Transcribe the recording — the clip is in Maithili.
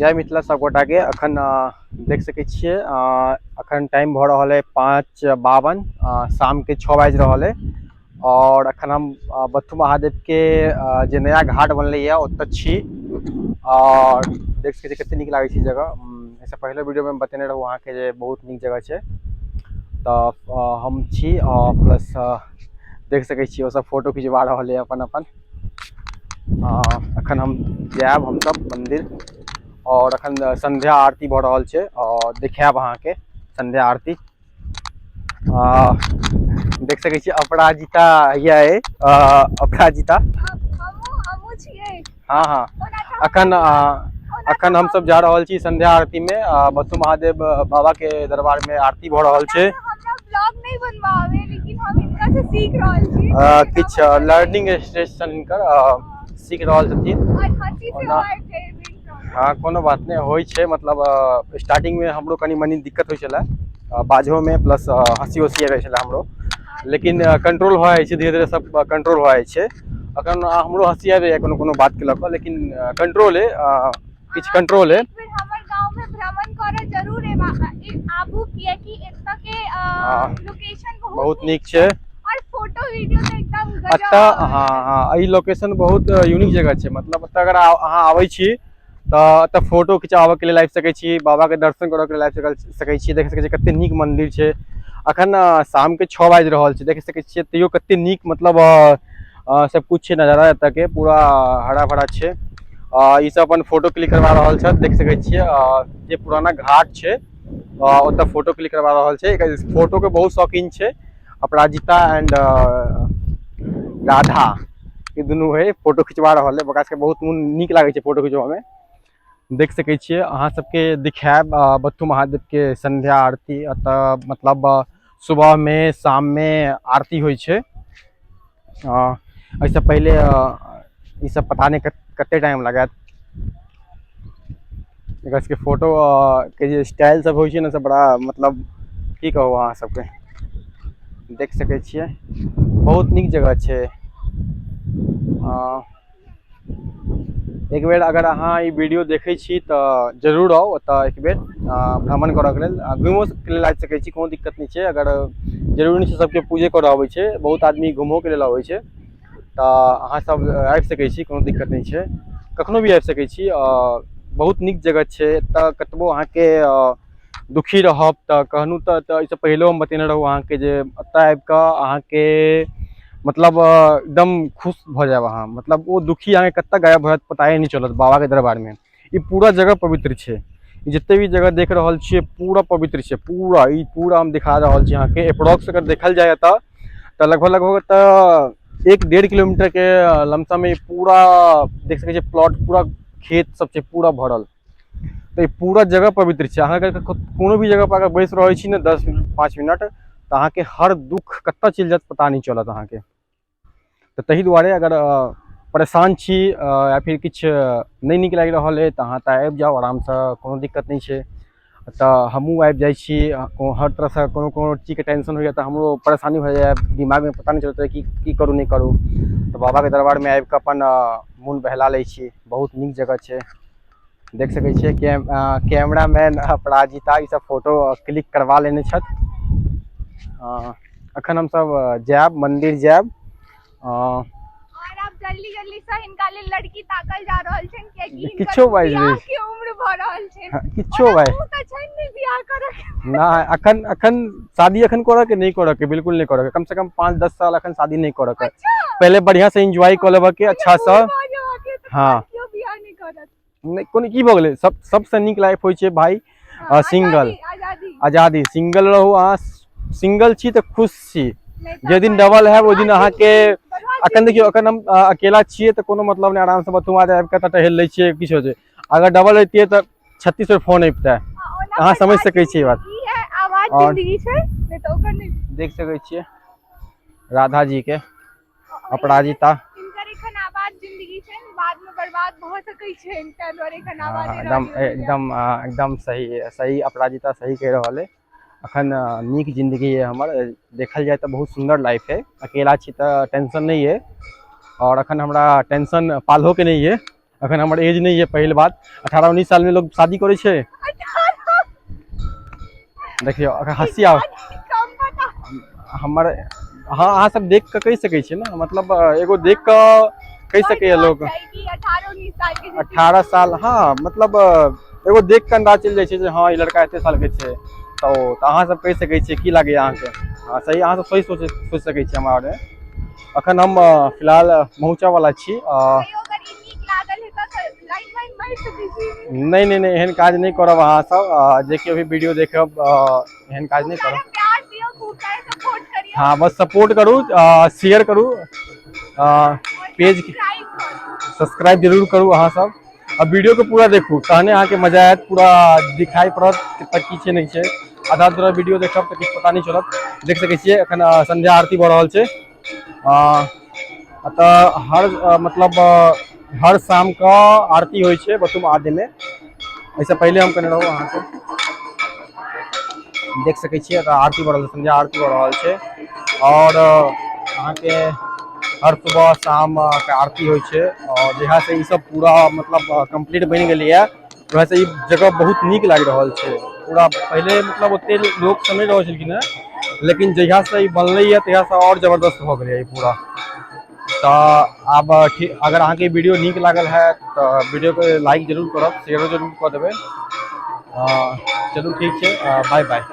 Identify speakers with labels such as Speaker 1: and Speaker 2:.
Speaker 1: जय मिथिला सब गोटा के। अखन देख सकै छियै, अखन टाइम भऽ रहल है 5:52, शाम के 6 बाजि रहल है। और अखन हम बत्थू महादेव के जे नया घाट बनलै है ओतऽ छी। और देख सकै छियै कते नीक लागै छै जगह। एहिसँ पहिले वीडियो में बतेने रहूँ अहाँके जे बहुत नीक जगह छै। तऽ हम छी और प्लस देख सकै छियै ओ सब फोटो खिचबा रहल है अपन अपन। अखन हम जायब हमसब मंदिर और अखन संध्या आरती भऽ रहल छै और देखायब अहाँके संध्या आरती। देख सकै छियै अपराजिता हैया अइ, अपराजिता।
Speaker 2: हमहूँ छियै।
Speaker 1: हाँ हाँ, अखन हमसब जा रहल छी संध्या आरती में। बत्थू महादेव बाबा के दरबार में आरती भऽ रहल छै।
Speaker 2: हमरा ब्लॉग नहीं बनवावे, लेकिन हम हिनका से सीख रहल छी।
Speaker 1: किछु लर्निंग स्टेशन हिनकर सीख रहल छथिन।
Speaker 2: और हंसी से
Speaker 1: ओना
Speaker 2: आबि जाय बिल्कुल।
Speaker 1: हाँ, कोनो बात नहीं, होइ छै। स्टार्टिंग में हमरो कनी मनी दिक्कत होइ छलै बाजहो में, प्लस हंसी उसी आबि जाइ छलै हमरो, लेकिन कंट्रोल भऽ जाइ छै धीरे धीरे, सब कंट्रोल भऽ जाइ छै। अखन हमरो हंसी आबि जाइए कोनो कोनो बात के लऽ कऽ, लेकिन कंट्रोल है, किछु कंट्रोल है।
Speaker 2: एक बेर हमर गांव में भ्रमण करऽ जरूर आबू, कियाकि एतऽ के लोकेशन बहुत
Speaker 1: बहुत नीक छै
Speaker 2: और फोटो वीडियो तऽ एकदम गजब
Speaker 1: एतऽ।
Speaker 2: आबै
Speaker 1: हाँ
Speaker 2: छै।
Speaker 1: हाँ, ई लोकेशन बहुत यूनिक जगह छै। एतऽ अगर अहाँ आबै छी तऽ एतऽ फोटो खिचाबऽ के लेल आबि सकै छी, बाबा के दर्शन करऽ के लेल आबि सकै छी। देख सकै छी कते नीक मंदिर छै। अखन शाम के 6 बाजि रहल छै, देख सकै छियै तैयो कते नीक सब कुछ छै नजारा एतऽ के, पूरा हरा भरा छै। ई सब अपन फोटो क्लिक करवा रहल छथि, देख सकै छियै। जे पुराना घाट छै, ओतऽ फोटो क्लिक करवा रहल छै। एकर फोटो के बहुत शौकीन छै अपराजिता एंड राधा, ई दुनू है फोटो खिंचवा रहल है। ओकरा सबके बहुत मोन नीक लागै छै फोटो खिंचबा में। देख सकै छियै अहाँ सबके दिखायब, बत्थू महादेव के संध्या आरती। एतऽ सुबह में शाम में आरती होइ छै। एहिसँ पहिले ई सब पता नहि कते टाइम लागत। एकर सबके फोटो के जे स्टाइल सब होइ छै ने, से बड़ा की कहू अहाँ सबके। देख सकै छियै बहुत नीक जगह छै। एक बेर अगर अहाँ ई वीडियो देखै छी तऽ जरूर आउ ओतऽ एक बेर, भ्रमण करऽके लेल, घुमो के लेल आबि सकै छी, कोनो दिक्कत नहि छै। अगर जरूरी नहि छै सबके पूजे करऽ अबै छै, बहुत आदमी घुमोके लेल अबै छै, तऽ अहाँ सब आबि सकै छी, कोनो दिक्कत नहि छै, कखनो भी आबि सकै छी। बहुत नीक जगह छै। एतऽ कतबो अहाँके दुखी रहब तऽ कहलहुँ तऽ एहिसँ पहिलो हम बतेने रहूँ अहाँके जे एतऽ आबिकऽ अहाँके एकदम खुश भऽ जायब अहाँ। ओ दुखी अहाँके कतऽ गायब भऽ जायत पताए नहि चलत। बाबाके दरबारमे ई पूरा जगह पवित्र छै। जते भी जगह देख रहल छियै पूरा पवित्र छै, पूरा ई पूरा हम दिखा रहल छी अहाँके। अप्रोक्स अगर देखल जाय एतऽ तऽ लगभग एतऽ 1-1.5 किलोमीटर के लमसम ई पूरा देख सकै छियै प्लॉट, पूरा खेत सब छै पूरा भरल। तऽ ई पूरा जगह पवित्र छै। अहाँ अगर कोनो भी जगह पर अगर बैस रहै छी ने 10 5 मिनट, तऽ अहाँके हर दुख कतऽ चलि जायत पता नहि चलत अहाँके। तऽ ताहि दुआरे अगर परेशान छी या फिर किछु नहि नीक लागि रहल अइ तऽ अहाँ तऽ आबि जाउ आरामसँ, कोनो दिक्कत नहि छै। तऽ हमहूँ आबि जाइ छी। हर तरहसँ कोनो कोनो चीजके टेंशन होइए तऽ हमरो परेशानी भऽ जाइए, दिमागमे पता नहि चलैत रहै कि की करू नहि करू। तऽ बाबाके दरबारमे आबिकऽ अपन मोन बहला लै छी। बहुत नीक जगह छै। देख सकै छियै कैमरामैन अपराजिता ई सब फोटो क्लिक करवा लेने छथि। अखन हमसब जायब मंदिर जायब।
Speaker 2: और आब जल्दी जल्दी से हिनका लेल लड़की ताकल जा रहल छनि, कियाकि हिनकर
Speaker 1: किछो बाजि
Speaker 2: बियाह
Speaker 1: दै।
Speaker 2: के उम्र भऽ रहल छनि।
Speaker 1: हाँ, किछो
Speaker 2: ओना
Speaker 1: बाजि।
Speaker 2: मुँह तऽ छनि नहि बियाह करऽ के।
Speaker 1: ना, अखन शादी अखन करऽ के नहि करऽ के, बिल्कुल नहि करऽ के। कम से कम 5-10 साल अखन शादी नहीं करऽ के।
Speaker 2: अच्छा।
Speaker 1: पहले बढ़िया से एंजॉय कऽ लेबऽ के,
Speaker 2: पहिले
Speaker 1: अच्छा से।
Speaker 2: बूढ़ भऽ जेबऽ के, तऽ
Speaker 1: हाँ।
Speaker 2: केओ बियाह नहि करत।
Speaker 1: नहि, कोनो की भऽ गेलै, सबसँ नीक लाइफ होइ छै भाई,
Speaker 2: हाँ,
Speaker 1: सिंगल।
Speaker 2: आजादी, आजादी।
Speaker 1: आजादी, सिंगल रहू अहाँ, सिंगल छी तऽ खुश छी।
Speaker 2: नहि तऽ
Speaker 1: जे दिन
Speaker 2: अपन
Speaker 1: डबल है ओहि दिन
Speaker 2: बर्बाद
Speaker 1: अहाँके
Speaker 2: जिंदगी, बर्बाद
Speaker 1: अखन देखियौ,
Speaker 2: जिंदगी।
Speaker 1: अखन हम अकेला छियै तऽ कोनो मतलब नहि, आरामसँ बथुआ आबि कऽ तऽ टहल लै छियै, किछु होइ छै। अगर डबल रहितियै तऽ 36 बेर फोन अबितै।
Speaker 2: हाँ, ओना
Speaker 1: अहाँ समझ
Speaker 2: बर्बाद
Speaker 1: सकै छियै बात।
Speaker 2: जिंदगी है, आबाद
Speaker 1: और
Speaker 2: जिंदगी छै, नहि तऽ ओकर नहि।
Speaker 1: देख सकै छियै राधा जी के अपराजिता।
Speaker 2: हिनकर एखन आबाद जिंदगी छै, बाद में बर्बाद भऽ सकै छै, ताहि दुआरे एखन
Speaker 1: हाँ,
Speaker 2: आबादे रहऽ दियौ।
Speaker 1: एकदम सही, सही अपराजिता सही कहि रहल है। अखन नीक जिंदगी है हमर, देखल जाय तऽ बहुत सुंदर लाइफ है। अकेला छी तऽ टेंशन नहीं है, और अखन हमरा टेंशन पालहो के नहीं है। अखन हमर एज नहि यऽ, पहिल बात 18-19 सालमे लोक शादी करै छै। देखियौ अखन हँसी आब
Speaker 2: कम पता
Speaker 1: हमर। हँ, अहाँ सब देख कऽ कहि सकै छियै ने, मतलब एगो देख कऽ कहि सकैए लोक।
Speaker 2: 18-19 साल के।
Speaker 1: 18 साल, हँ, मतलब एगो देख कऽ अन्दाज चलि जाइ छै जे हँ, ई लड़का एते सालके छै। तऽ अहाँ सब कहि सकै छियै की लागैए अहाँके। हँ, सही, अहाँ सब सही सोचि सकै छियै हमरा बारेमे। अखन हम फिलहाल पहुँचऽ वाला छी।
Speaker 2: कहियो अगर ई नीक लागल हेतै तऽ लाइन वाइन मारि सकै छी।
Speaker 1: नहि नहि नहि, एहन काज नहि करब अहाँ सब, जे कि अभी वीडियो देखब, एहन काज नहि
Speaker 2: खूब
Speaker 1: करब।
Speaker 2: सारा प्यार दियौ, खूब सारा सपोर्ट करियौ।
Speaker 1: हँ, बस सपोर्ट करू, शेयर करू,
Speaker 2: और
Speaker 1: पेज
Speaker 2: सब्सक्राइब करू।
Speaker 1: सब्सक्राइब जरूर करू अहाँ सब आ वीडियो के पूरा देखू, तहने अहाँके मजा आयत, पूरा दिखाई पड़त कतऽ की छै नहि छै। आधा अधूरा वीडियो देखब तऽ किछु पता नहि चलत। देख सकै छियै एखन संध्या आरती भऽ रहल छै। एतऽ हर मतलब हर शाम कऽ आरती होइ छै बथुम आद्यमे। एहिसँ पहिले हम कहने रहूँ अहाँके। देख सकै छियै एतऽ आरती भऽ रहल छै, संध्या आरती भऽ रहल छै आओर अहाँके हर सुबह शाम के आरती होइ छै। आओर जहिया से ई सब पूरा मतलब कम्प्लीट बनि गेलैया, वएह ई जगह बहुत नीक लागि रहल छै पूरा। पहिले मतलब ओते लोक सब नहि रहै छलखिन हेँ, लेकिन जहिया से ई बनलैया तहिया से आओर जबरदस्त भऽ गेलैया ई पूरा। तऽ आब ठीक, अगर अहाँके वीडियो नीक लागल है तऽ वीडियोके लाइक जरूर करब, शेयरो जरूर कऽ देबै। चलू ठीक छै, बाय बाय।